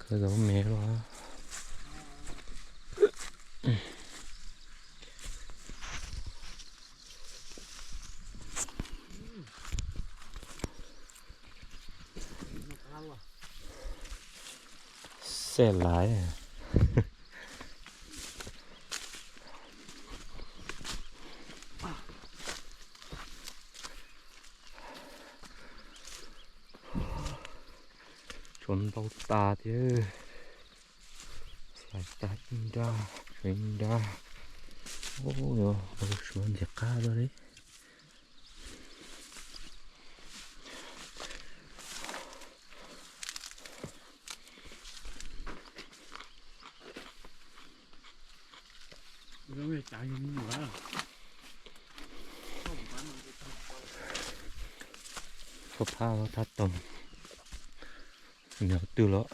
Tau zaub me los. Xej laiv. Tshuav ntau tas thiab. Xav tas ib nrab, tshuav ib nrab. Ub, yuav suav ntxim qab dua li. Khuab phab thab toom, nyob twg los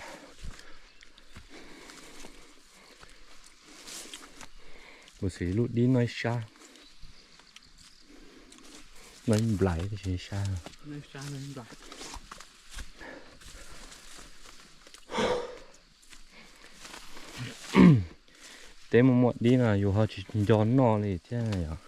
kuv xav lub dib noj ib sab, noj ib nplais tab sis sab. Teb muaj muaj dib no yus ho tsis nco noj li thiab yom.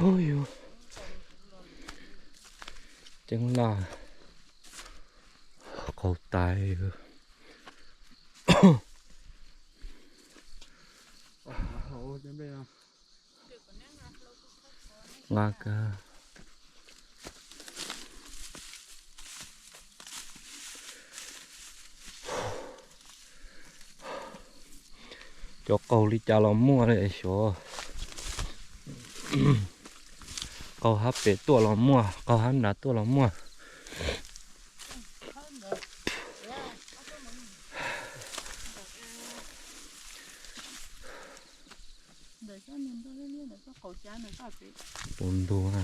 Hu yus ceeb laj qaug tais. Nqa kawg. Cov qaug li cas los muaj li xyov. Qaug hab pem tuaj los muaj, qaug hab nrad tuaj los muaj. Tus ntug na.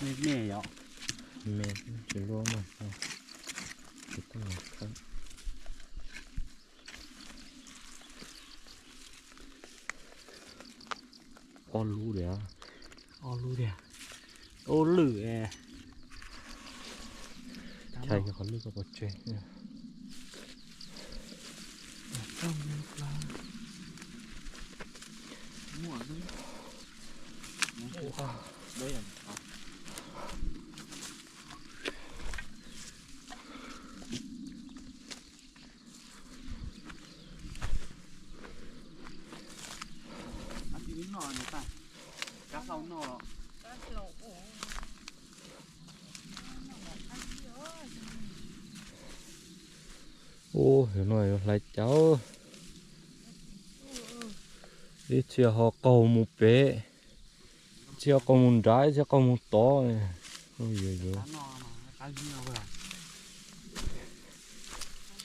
Me me yom. Me tsis luaj mas. Ob lub diam. Ob lub diam. Ob lwm. Chais qhov lwj koj pov tseg. Ub, no yuav hlais cas. Ib txhia ho qaug mus pem, ib txhia qaug mus nrad, ib txhia qaug mus tod. Yuav yuav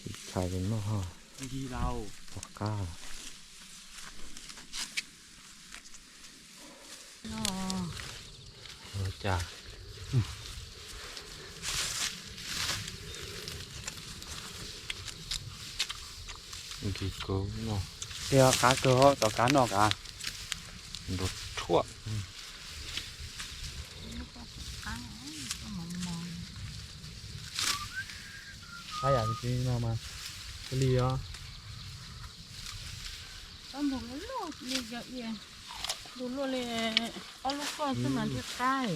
tsis tshais noj ho. Tom qab cas. Nkig kawg no. Tiag qab kawg, tom qab no kav. Nrov tshuaj. Qab yam li no mas, li os. Ntu luaj li ob lub koj xwb mas thiaj qab.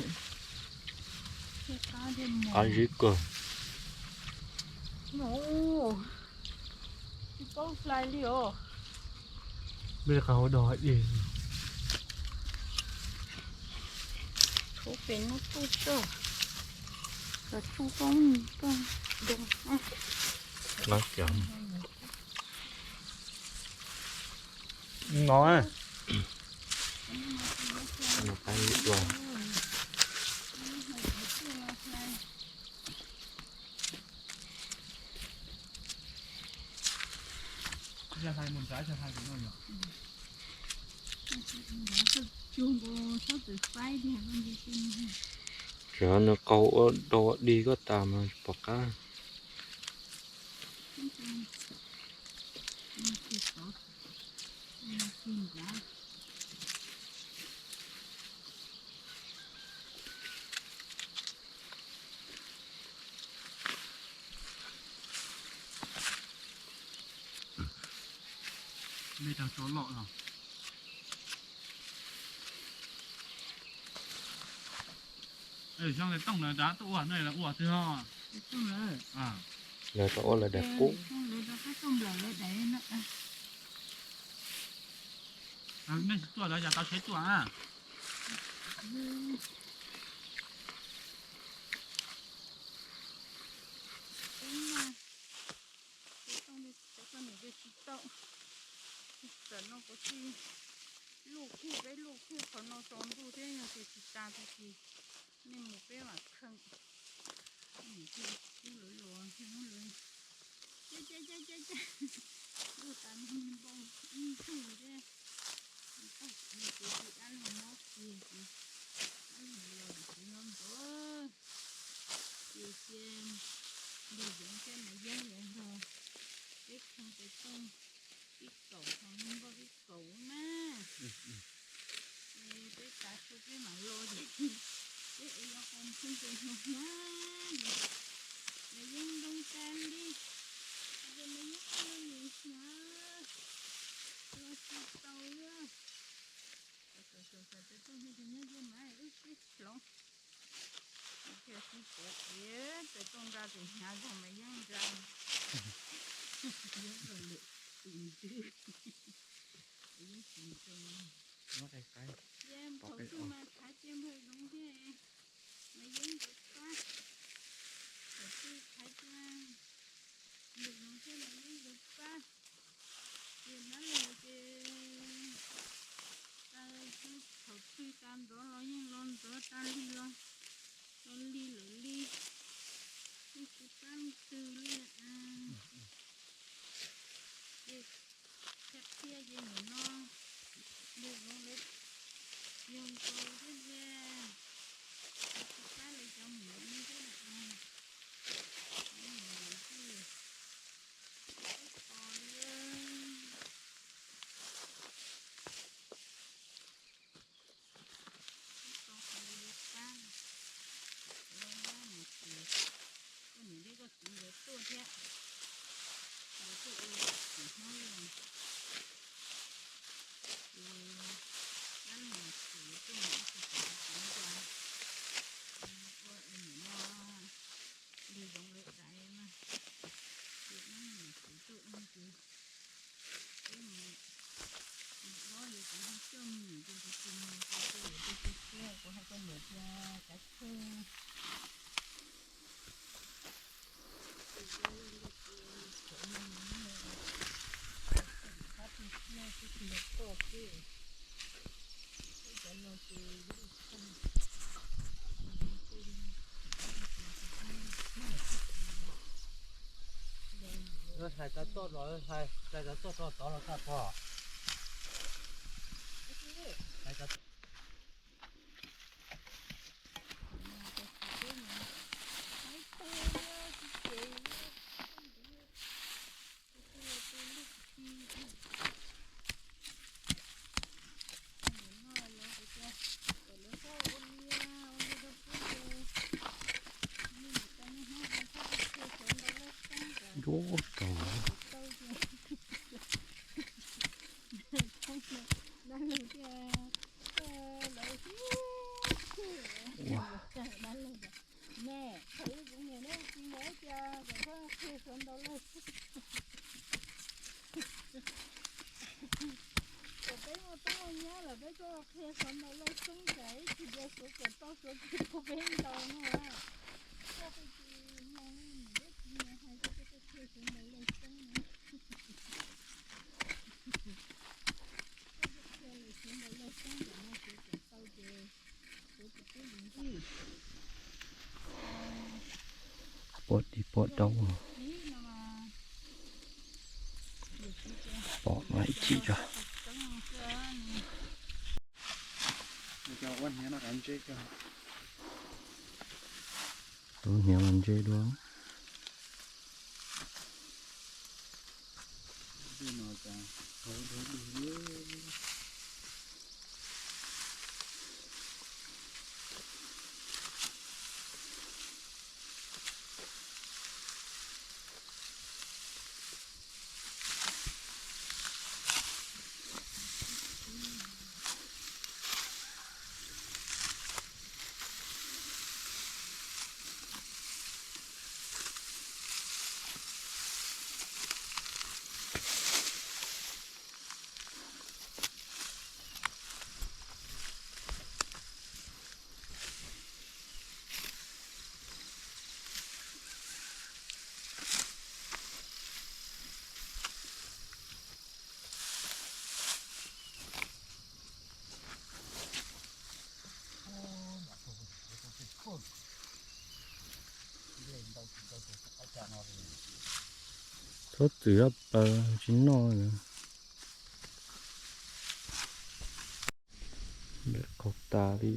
Qab zib kawg. Tsis paub hlais li os. Peb qab hauv dog ib. Tshuav pem no tuaj tso. Cov tsuj koj tuaj doo. No, Qab ib dua. Cov nws qaug ua dog ua dig koj tas mas pom qab. Me rau tso loj los. Xyoo lawv tooj lawv rov tuaj ua no los ua twg ho? Lawv rov ua lawv daim qub. Nej tsis tuaj los yog tau tsheb tuaj na. Cov niam cov txiv tsis tau, tam no kuv tsis luj kiag, peb luj kiag qhov no tsaus ntuj thiab yog tias tsis tas tag kis nej mus peb mam kheej. Niam thiaj kub lawv los thiaj muab lawv cab cab cab cab cab, luj tas npau ib ntug thiab. Tag kis ces tus dab laug mob kiag ces dab laug los tsis no ntxuav. Ces cia Npawg Zoov thiab Maiv Yeeb lawv nrog peb kheej tes tooj ib kaum, ho nkauj ib kaum na. Es peb tav su peb mam los ces peb es los qhov ntxoog tes hnyuv hnyuv. Maiv Yeeb ntoo tas li, ces Maiv Yeeb los nim hnyuv los tsis tau li. Tes tooj nyob tes nyob ces mas wb sib hloov. Thiaj sib pom ces tes tooj nra tes hnyuv zog Maiv Yeeb nra. Yeeb los lwm tus ntwg. Yeeb tsis zoo. Ces thaum twg mas khav cia Npawg Zoov thiab Maiv Yeeb nkawd pab. Thaum twg khav cia Npawg Zoov thiab Maiv Yeeb nkawd pab. Ces dab laug ces thaum twg tas nrov los yeej los nrov, tas li los los li lawm li, yeej tsis pab leej twg li. Ces qhia qhia ces nim no Npawg Zoov lawv yog nkaus thiab tiag, lawv tsis pab lawv cov muam li thiab. Lawv muam lawv tij peb pom li. Tau qhov li pab, lawv mus txiv, koj niam thiab koj txiv nkawd tuaj thiab, nkawd tuaj ua txiv hmab li. Ces dab laug mus txiv tuaj mus ib tug txiv ntxa, ua es nim no Npawg Zoov lawv daiv mas, ces dab laug mus txiv tuaj ua ces peb mus, mus dob ces kuv ho coj me nyuam ces kuv tsis mus ces kuv tias tiag tiag kuv hais koj niam tias kav tsij. Hais tau tuaj rau, hais tau tuaj rau tod los tag pog. Hais tau Duab rau. Ua. Nè, thaum ub kuv niam neb tsis mus ib tias kom koj qhia suav ntau lawg xwb. Kom peb muaj tub muaj nyab lawm peb koj qhia suav ntau lawg xwb, tsam ib tsis tias suav kom tau suav tsis tau peb ntau no. Koj peb tsis mloog niam thiab txiv niam hais, koj peb koj qhia suav ntau lawg xwb no. Koj peb qhia lawm xwb. Pom dib pom daub, pom no ib chim tso. Tus hniav mas ntse dua. Txhob txwm ob plaws tsis noj. Lawm qaug tas li.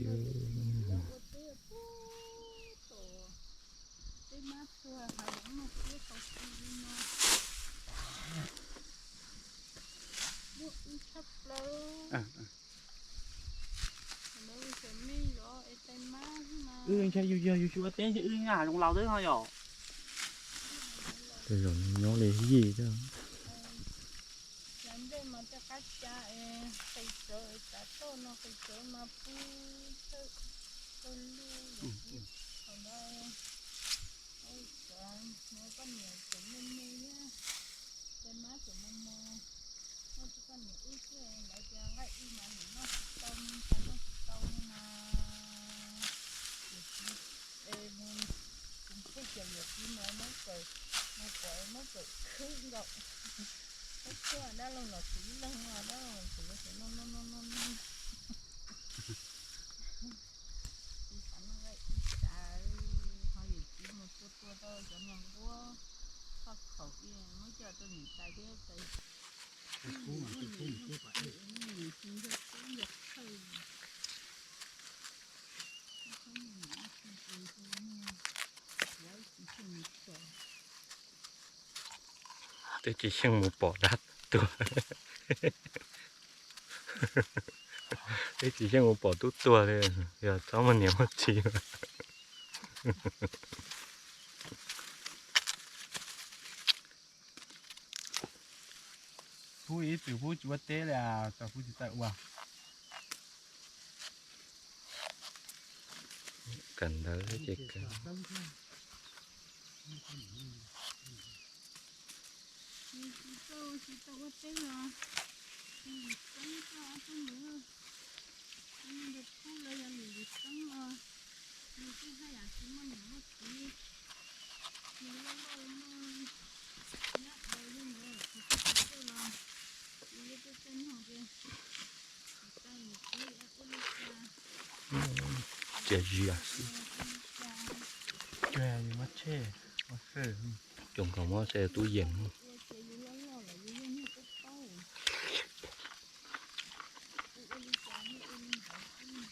Wb ntshai yus yog yus tsis ua teb ntshai wb nyob hav zoov laus xwb no yom. Tej zaum nyob li yij thiab. Cov nplej mas tej qab ca es qis tsawv es tav toj no qis tsawv mas pw thawj luj lawm. Thaum ntawd ua li cas hnov koj niam tseem me me thiab, tus mab tseem mos mos, noj tsis, koj niam wb xwb lawv tias nqaij wb mas niam noj tsis tau, nws noj tsis tau no mas, es mus, tus ntxhais tias yawm txiv mus muab kawm, mus pom muab kawm khwb nkaus, muab khwb dab laug los tsis leeg no, dab laug los tsis leeg, noj noj noj noj noj. Ib xav noj nqaij ib xav, ho yawm txiv mus tua tua tau cov niag nquab, txoj khaum, muab coj rau niam tais thiab tais. Tus kub mas tus kub mus cuab pam ej. Tus kub mus cuab pam ej. Twb tsis xyeej mus pom dab tuag. Twb tsis xyeej mus pom tub tuag li, yog txhob muaj niam muaj txiv. Pub ib txwm pub tsis ua teb li, txawm pub tsis txawj ua. Kawm ntawv ces kawm. Tsis tau, tsis tau ua teb los lwm xeeb koj ob tug nus, nws pub lawv yog lwm lwm xeeb os. Nws tej haj yam tsis muaj niam muaj txiv, nws loj loj muaj nyab ua yog ntawd, thaum twg tsis txawj los nws yeej txawj txawj nug tias, tsis tau niam txiv ua li cas. Cia zias xwb. Ua li cas. Muab tshej, muab xwj. Cov nkaus muab tshej tub yees. Ua ces yus loj loj lawm yus yeej niag tub paub. Ua li cas yeej ua li ntawd xwb.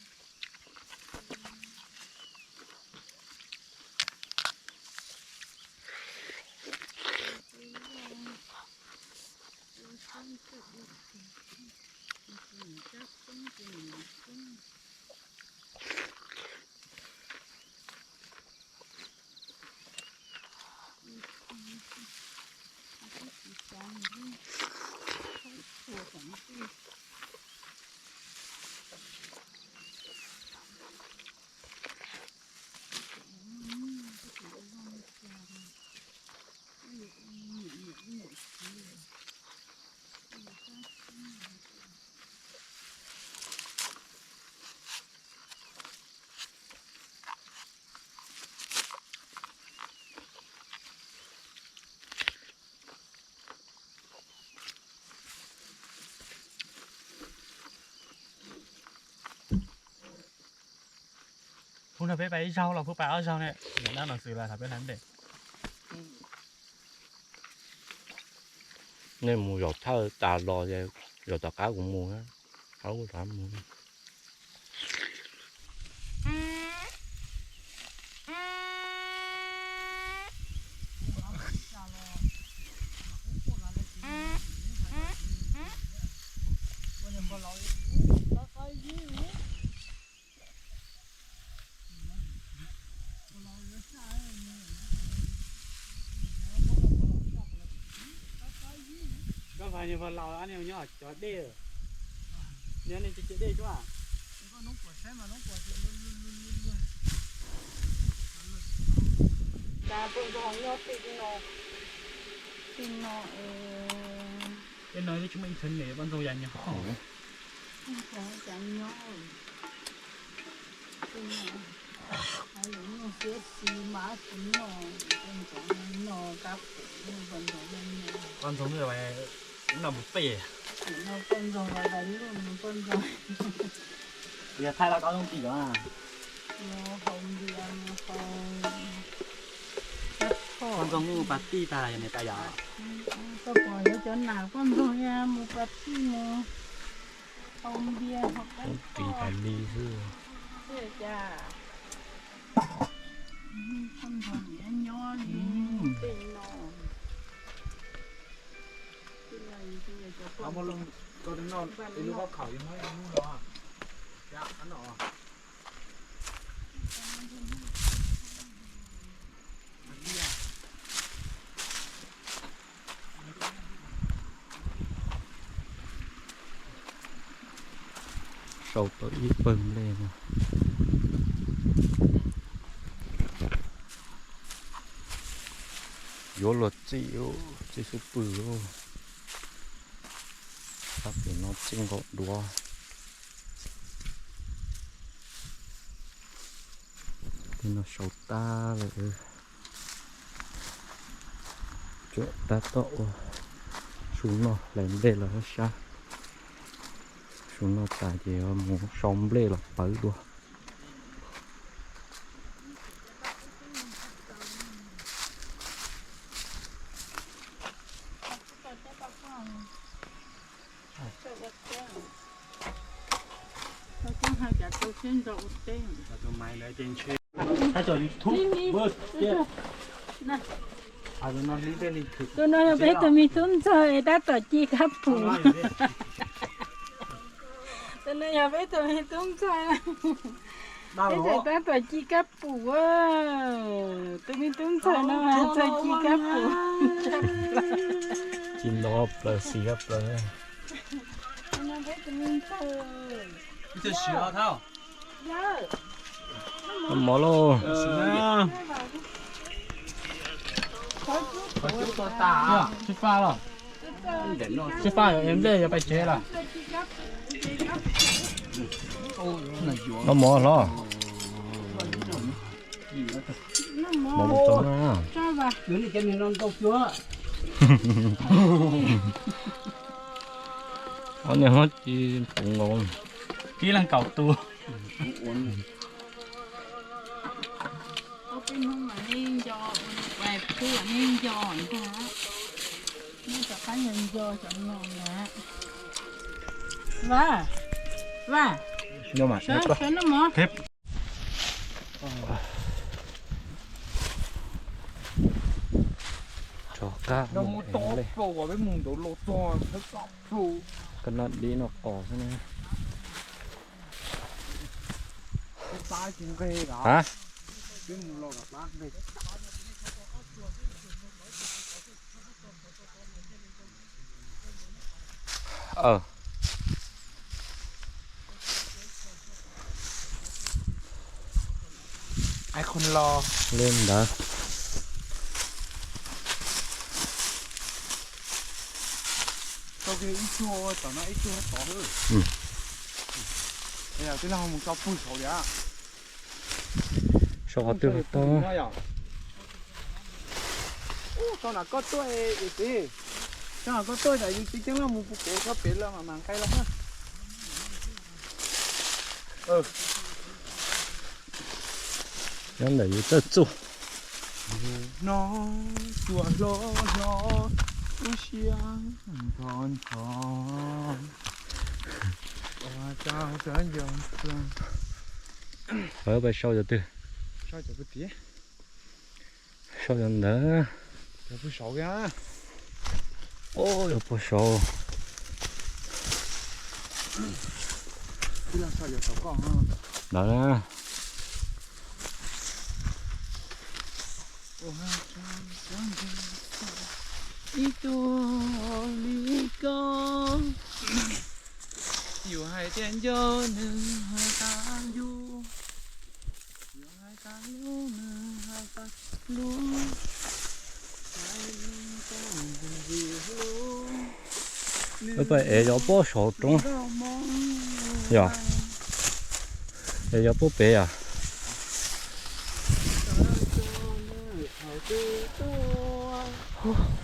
Pub no peb pais ib zaug los pub pais ob zaug ne, niam dab no xwb los thov peb hla ntes. Nej mus zaum thawj tas los, zaum tom qab kuv mus, qhov kuv rov mus. Koj vaj nyuag vaj laus, nyob cov dej, nyob nej cov dej suab. Tej no twb tsis muaj internet, poj ntxoog yam nyob. Poj ntxoog yam nyob. Siab xis mas kuv noj, poj ntxoog noj kab pum, poj ntxoog noj, poj ntxoog noj mus pem, poj ntxoog los lawm lub poj ntxoog. Yog thaij los koj zoo tim los, haus npias, haus, poj ntxoog mus pas tij tag yog niam tas yom. Koj pom yuav cov nas poj ntxoog mus pas tij mus haus npias haus kab ris tas li xwb. Cas poj ntxoog nyob li tej no. Sau tau ib pawg nplej no. Yuav luag txij, txij xub pwg. Sab pem no txij nkaus duav. Tej no sau tag lawm. Tsuas tab tom ua su noj, hlais nplej los sab sab. Su noj tas ces mus sau nplej los pawv dua. Tus no yog peb tus me tub ntxawg es tab tom ci kab pum. Tus no yog peb tus me tub ntxawg, peb tseem tab tom ci kab pum. Tus me tub ntxawg no mas txawj ci kab pum. Ci nto plaws xis kab plaws. Mov lauj. Xib faj los? Xib faj yog es nplej yuav pais tsev lawm. Noj mov hlob. Mov mus txog na. Ob niag hlob ci puv nkaus. Kib leej kaum tus. Rov qab mus ev nplej. Koj noj dib noj qos xwb na. Ha? Li ntawd. Sau qhov twg los tau. Tau na koj tuaj, tau na koj tuaj, yus tsis ceeb los mus puag pem koj pem los mam nqe los. Nyob ntawm yus txawj txuj. No tuaj hlo hlo, ub siab nthos nthos. Peb sau cov twg? Sau cov ntawd. Ub, yog puag saud. Ntawd na. Ib tug li koj, yus hais tias nco nws hais tas nco, yus hais tas hlub nws hais tas hlub, hais tas hlub. Peb ev cov puag saum roob yom, ev cov puag pem yom.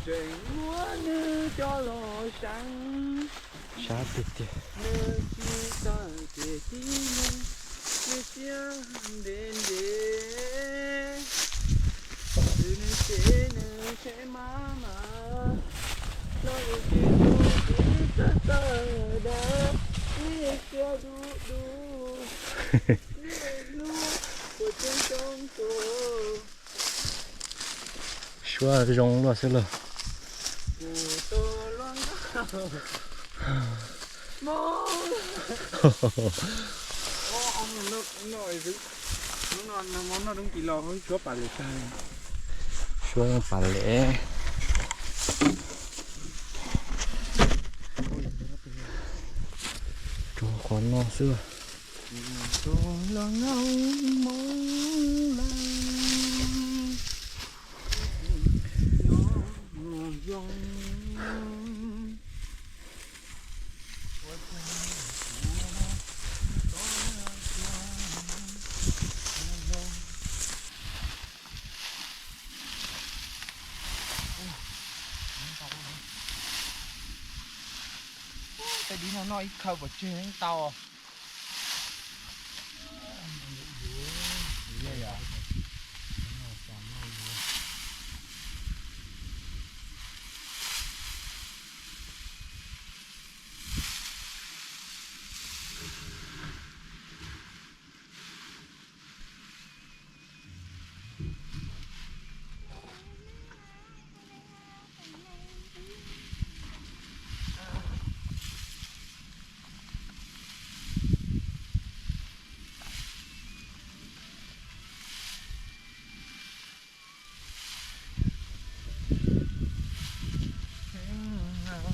Tseem muab nws coj los seev, sab tiag tiag. Nws tsis tawm ces tib neeg, nws siab ntev ntev, nws ntev nws tsev mas mas, los lus tsis tau tib txawj tawm dav, nws siab dub dub, nws hlub puas tseeb coob tuaj. Suab zoo luaj xwb lauj. Suab pas lem. Rau qhov no xwb. Tej dib no noj ib khawv pov tseg tau.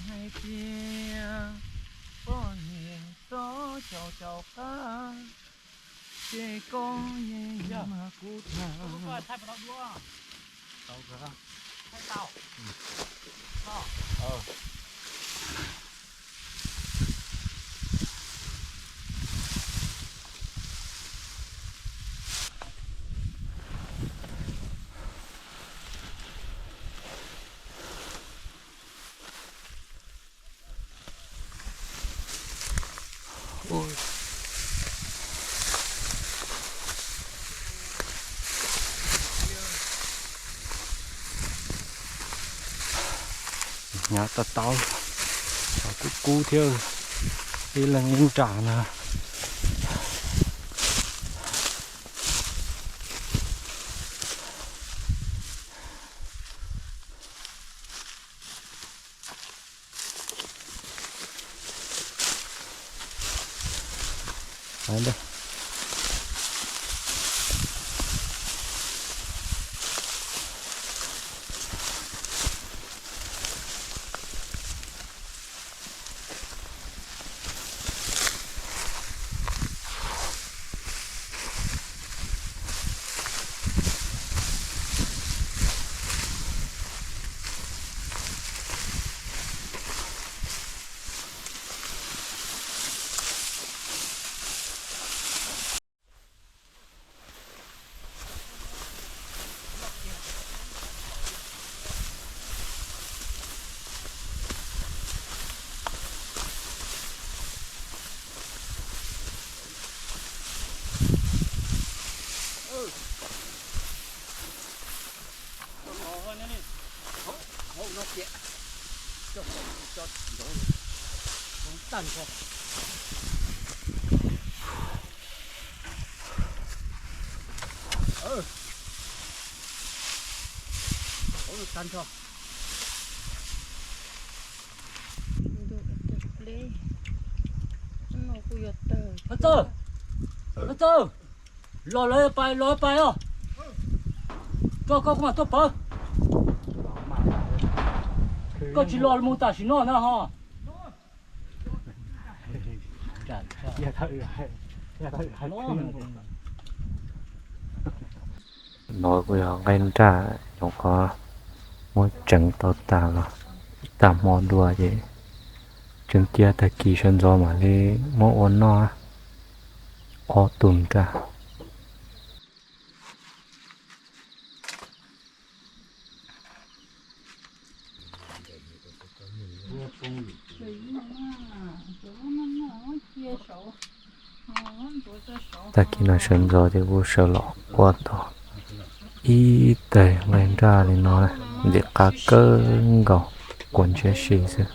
Hais tias poj niam txob caum caum qab, ces koj yeej yog kuv tham. Hnyav tau tau, kub kub thiab, ib leeg ib nram na. Txawj, txawj, los lawv pais, los pais os. Tso koj kuv mam tuaj pawv. Koj tsis los mus tam sim no na ho. No kuj yog nqaij nraj nyuam qhuav muab tseev tau tas los ib tag hmo dua ces tseem cia tag kis sawv ntxov mam li muab ua noj ob tug nraj. Tag kis no sawv ntxov ces kuj sawv los ua tau ib tais nqaij nraj li no, ntim qab kawg nkaus, quav ntshiab si xwb.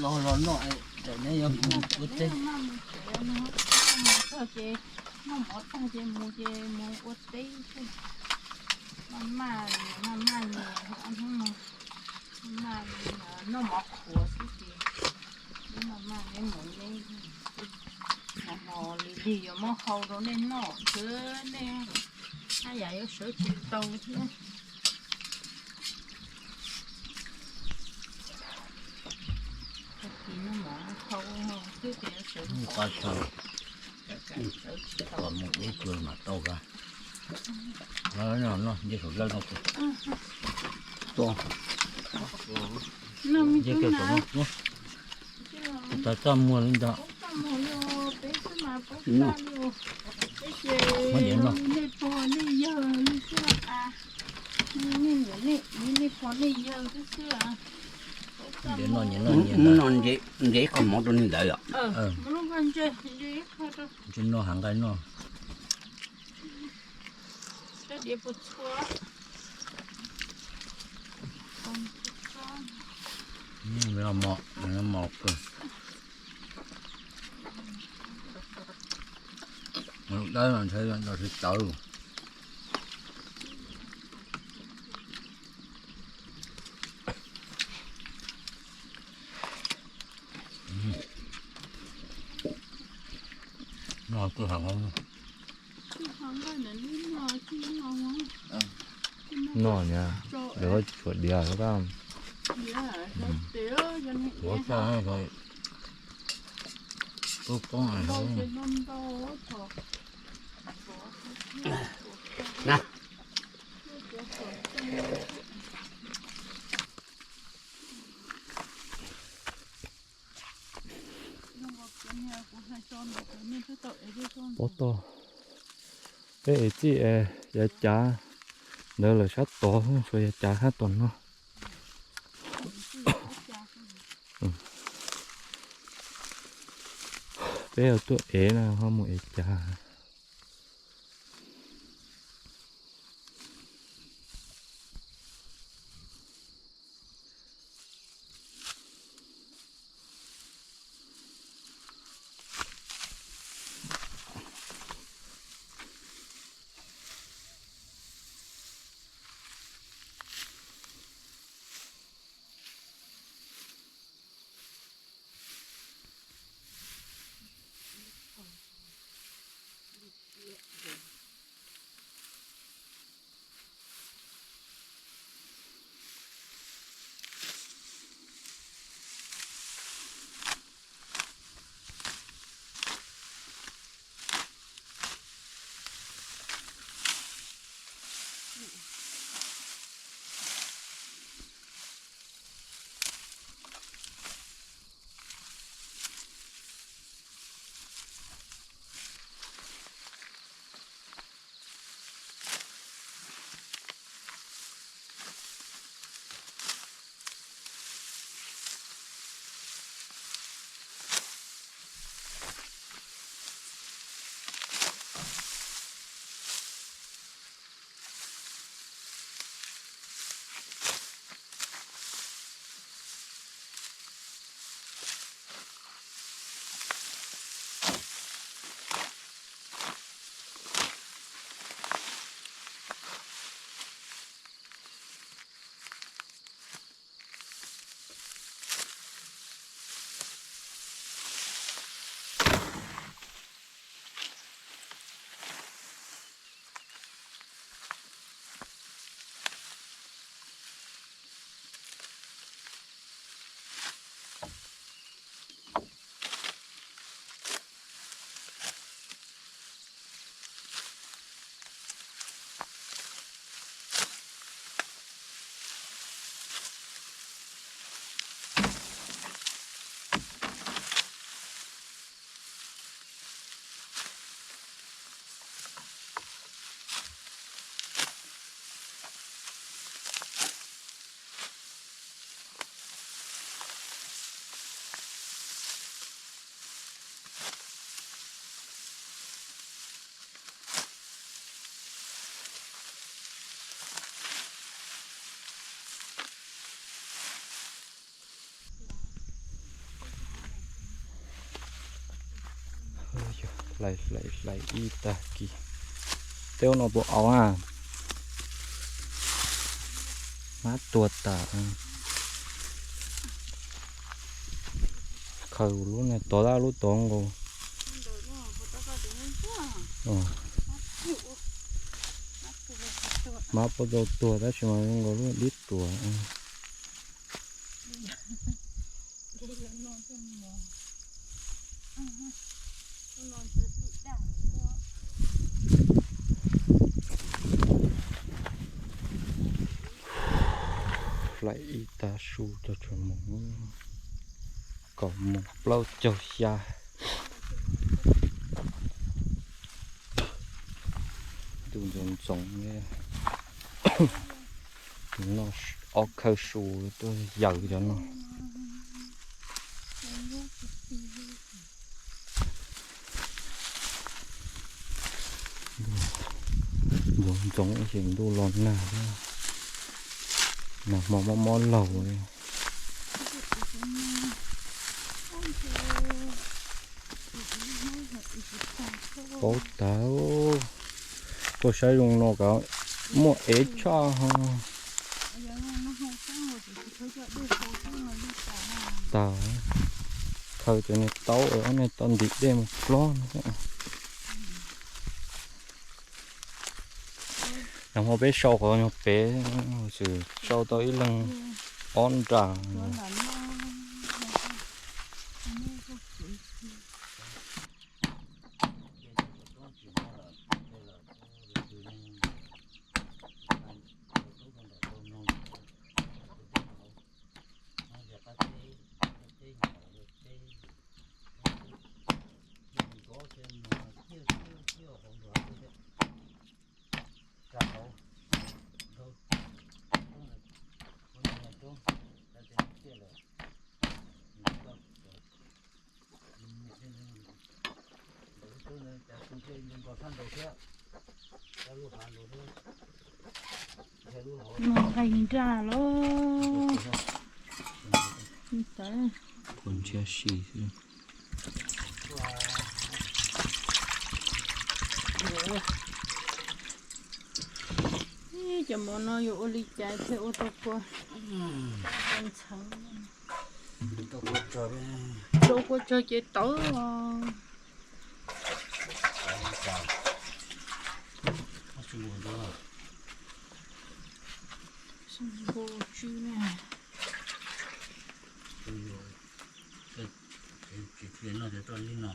Los los noj, neb yuav mus ua teb. Noj mov tag ces mus ces mus ua teb xwb. Maj maj, maj maj, maj maj noj mov qhuav xwb ces neb maj maj neb mus neb. Hmo lig lig yuav muab hau rau nej noj, tsuav nej haj yam yuav sawv tsis tau thiab. Tag kis noj mov hau xwb ces yuav sawv tsis tau. Mus ib tug mam tau ka. Noj ncej saum lawj no. Ncej saum no. Tus tas txaj muag li ntawd. Muab nyiam noj. Nyiam noj, nyiam noj, nyiam noj. Noj ncej ib qho mov rau nws ntawd yom. Ntshe noj heev nqaij noj. Mos, mos kawg. Dawb no ntshe los tsis tawv. Noj kawg heev. Noj nyab, lawv tsis tshua diav lawm. Tuav tag, tub poob. Pob toj, peb ev txij yav cav ntawd lawm sab tod, tshuav yav cav sab tom no. Peb yuav tuaj ev na, ho mus ev cav. Hlais hlais hlais ib tag kis. Tej ub no tus au a, mab tuag tas. Khaws lub niag tod lab lub tod nkaus. Mab puab tau tuag tab sis mas zoo nkaus lub dib tuag. Hlais ib tag su cog tsuas mus kaum moos plaub caug xya. Ntuj ntxoov ntxoov li. Noj ob khawb su tuaj yaws cov no. Ntxoov ntxoov ib xyem ntuj los nag thiab, nag hmo mob mob laug li. Paub tag, koj saib zoo no kav muaj ev tshaj ho. Tas, khaws cov niag taub ob niag tau ntim dej mus plob no xwb. Nag hmo peb sau qhov nyuag pem, xwm sau tau ib leeg ob nra. Nqis nraj los, kuv ntsia si xwb. Ib cov mov no yuav ua li cas thiaj ua tau kua ntxheev. Rau kua tsawg ces tawv os. Npau tsw na. Tsis tsis no ces toj li no.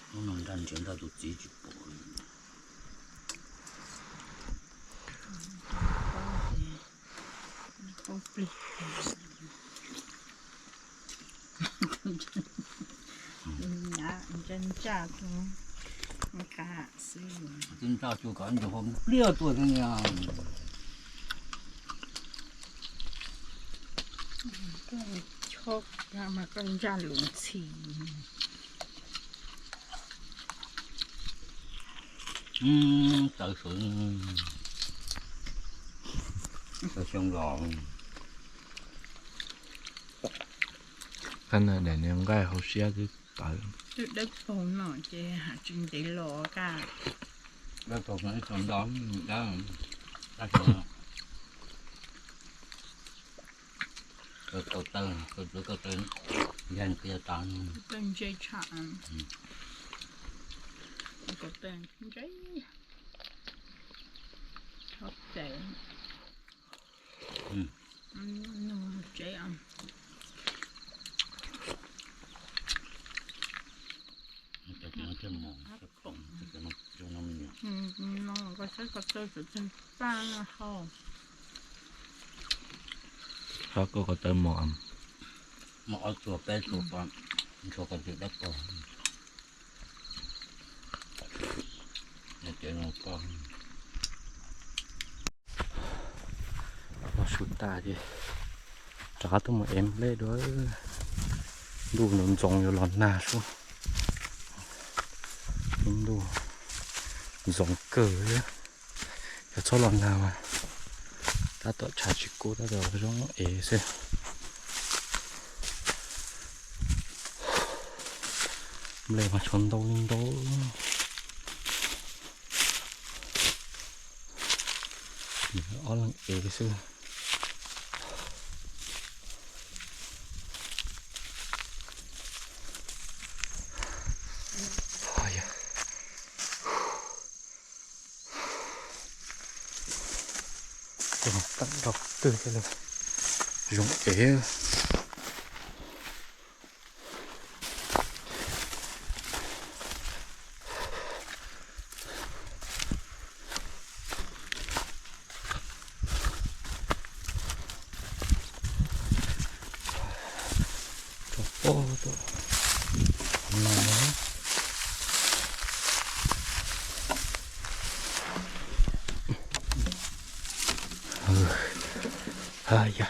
Hnub no nraj nrhiav nraj tus txiv tsis pom. Ntsaj ntsaj, nqa xwb. Twb ntsaj cuag kom ntsis ho pliag tuaj thiab. Chob mas koj ntsaj lus ntxhi. Tawv suav, tawv xyoo los. Qab na daim niag nqaij hauv siab twb tawv. Twb dawb paug no ces hais tsis ntev los kaj. Dawb paug no ib txog nto dab, dab tsi no. Kaw taw, kaw taw, kaw taw, yog qhia tas. Kaw taw ntse tshaj. Kaw taw ntse. Chob tes. Tsev. Saib ko taw mos, mos ob txua peb txua ko, ntshua ko twm dab ko. Ces no ko, los su tas ces rov qab tuaj mus ev nplej dua. Ntuj ntxoov ntxoov yuav los nag sub. Ntuj ntxoov kawg thiab. Yog txhob los nag mas tab tom tshav tsis kub, tab tom zoo ev xwb. Nplej mas tshuav ntau li ntau. Ob leeg ev xwb. Tseem teem rau qhov twg thiaj li zoo ev. Tso pob tuaj no. Haya.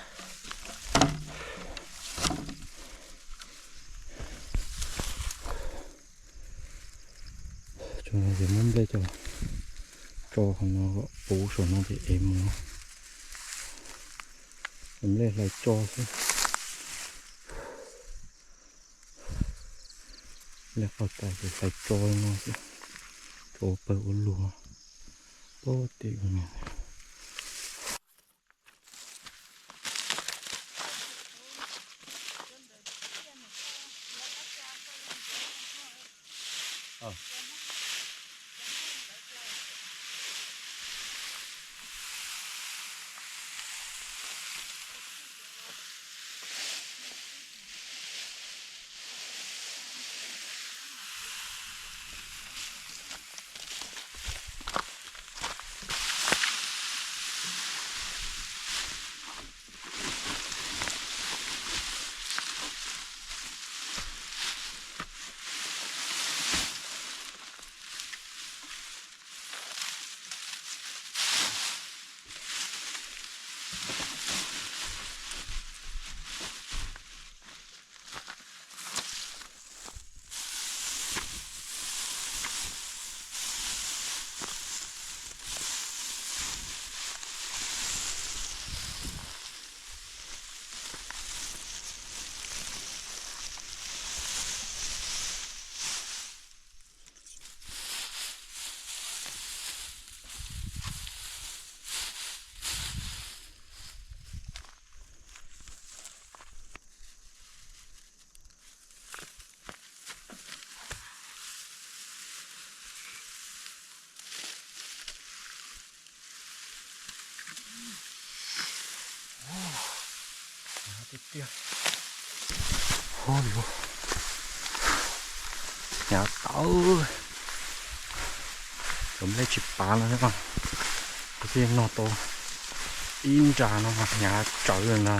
Tso no ces muab nplej coj tso qhov no, puv saum no ces ev mus. Nplej hlais tso xwb. Nplej qoj tas ces hlais tso no xwb. Tso ua pawg ua lug. Pob tim ua niam. Hnyav tiag tiag. Hnyav tawv. Cov nplej tsis pav no thiab mas, kuv thiaj noj tau ib nra no mas hnyav tsawv na.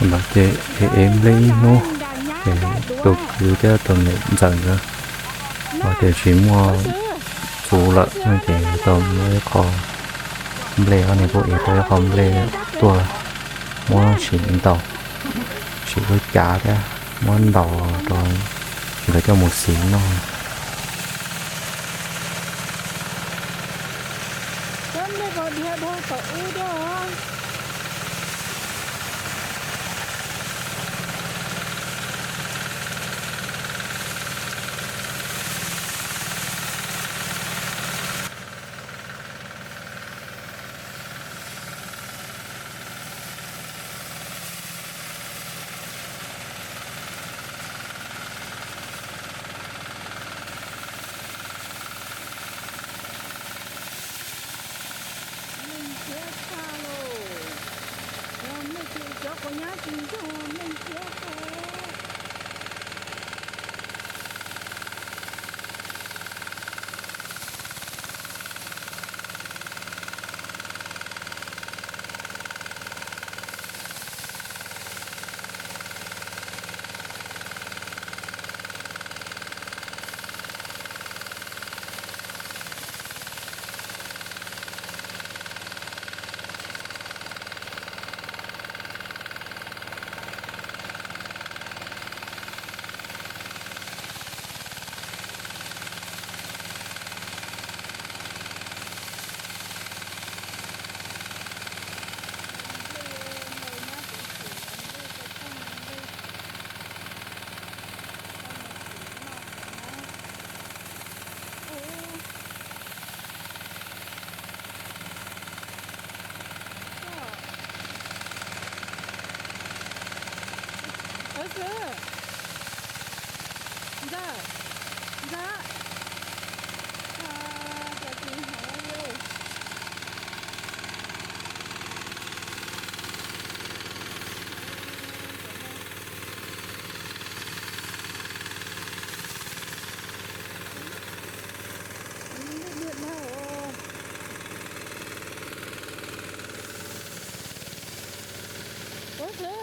Ntawd ces ev nplej ib hnub, ces tus kwv thiab tus niam ntxawm nkawd tias tsis muaj txhuv lawm no ces tau muab ib qho nplej, ob niag kuj ev tau ib qho nplej tuaj muab sim ntaus, sim lub cav thiab muab ntaus rau nkawd coj mus xiv noj. Meej thiab tshaj lauj. Yog nej tsis cov quav nyab tsis ntog meej thiab tshaj. Ntxawm, ntxawm, cas tsis hnov li. Ua xwb,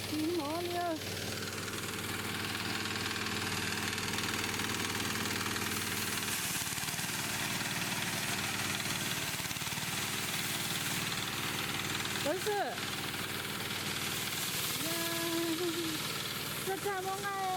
tsis hnov li. Ua xwb, tag tag muab nqaij.